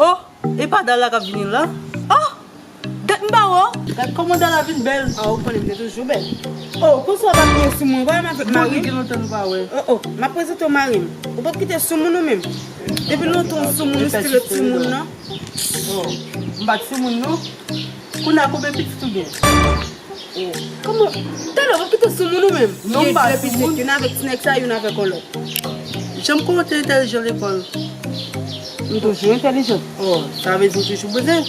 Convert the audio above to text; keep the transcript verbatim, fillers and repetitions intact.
Oh, e pa Dala k ap vini la? Oh, dat m pa wè w. Gad kòman Dala vin bèl. Ah, ou konnen m te toujou bèl. Oh, konsa w pa t gen sou mwen, wè m avèk mari m. Gen lontan nou pa wè. Oh, oh, m ap prezante w mari m. Ou p ap kite soumoun ou menm. Depi lontan w soumoun, ou still ret soumoun nan. Oh, m pa t soumoun non. Kounye a konbyen pitit ou gen? Oh, kòman? Talè w p ap kite soumoun ou menm. Non, m pa soumoun. Youn avèk ti nèg sa, youn avèk yon lòt. Jan m konnen w te entèlijan lekòl. M toujou entèlijan. Oh, sa vle di w toujou bouzen.